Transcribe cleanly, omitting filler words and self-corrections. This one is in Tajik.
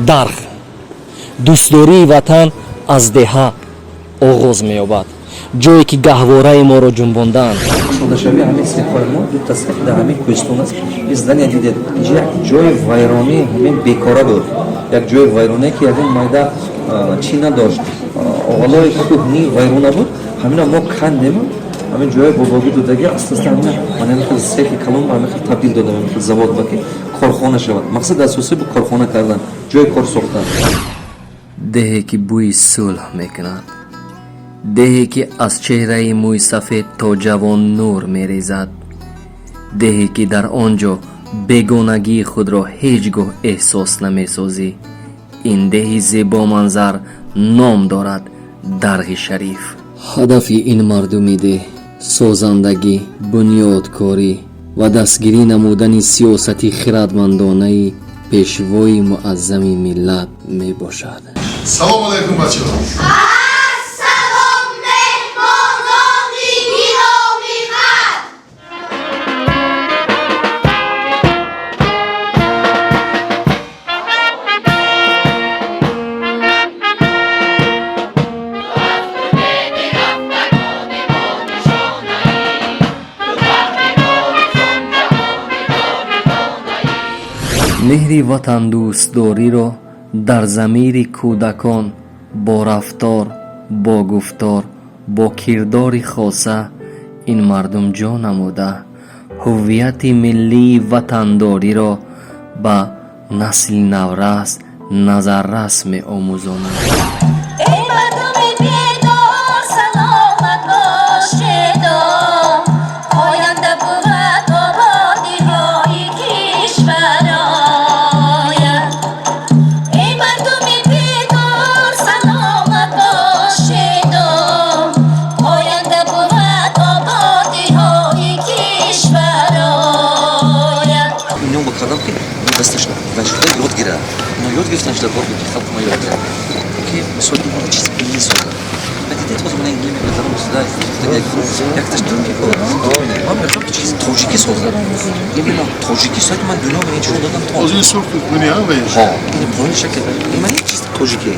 Дарғ. Дӯстдории ватан аз деҳа оғоз меёбад, ҷое ки гаҳвораи моро ҷунбонданд. Кушодашавии ҳамин цехҳои мо, дута цех дар ҳамин кӯҳистон аст. Ин здания дидед, инҷа як ҷои вайронӣ, ҳамин бекора буд, як ҷои вайронае, ки ягон майда чӣ надошт, оғалои кӯҳни вайрона буд. Ҳамина мо кандем, ҳамин ҷои бобогӣ додагӣ, аста-аста ҳамина ман ҳамин хел цехи калон ба ҳамин хел табдил додам, ҳамин хел завод ба, ки корхона шавад. Мақсади асосӣ бу корхона кардан, ҷои кор сохтан. Деҳе, ки бӯи сулҳ мекунад, деҳе, ки аз чеҳраи мӯйсафед то ҷавон нур мерезад, деҳе, ки дар он ҷо бегонагии худро ҳеҷ гоҳ эҳсос намесозӣ. Ин деҳи зебоманзар ном дорад Дарғи Шариф. Ҳадафи ин мардуми деҳ созандагӣ, бунёдкорӣ ва дастгирӣ намудани сиёсати хирадмандонаи Пешвои Муаззами миллат мебошад. Салом алейкум, бачаҳо! Ассалом, меҳмонони гиромиқадр! Меҳри ватандӯстдориро дар замири кӯдакон бо рафтор, бо гуфтор, бо кирдори хоса ин мардум ҷо намуда, ҳуввияти миллии ватандориро ба насли наврас назаррас меомӯзонад. Эй мардуми бедор, саломат бошедо, оянда бувад ободиҳои кишвароя. Эй мардуми бедор, саломат бошедо, оянда бувад ободиҳои кишвароя. Ино ба кардам, ки дасташ вашуда ёд гирад. Ино ёд гирифтан шуда кор буд, ки халқи ма ёд гирад, ки мисол ин чиз миллӣ созад. Дидед, ҳозир ман гилем мегузарам, сюда якташ турки, ман мехоҳам, ки чизи тоҷикӣ созад, именно тоҷикӣ созад. Ман дунё ин чизо додам то Ҳозир ин сурх кунӣ, ҳа, ваеш? Ҳо, ин поини шакл, ин ман чиз тоҷикӣ.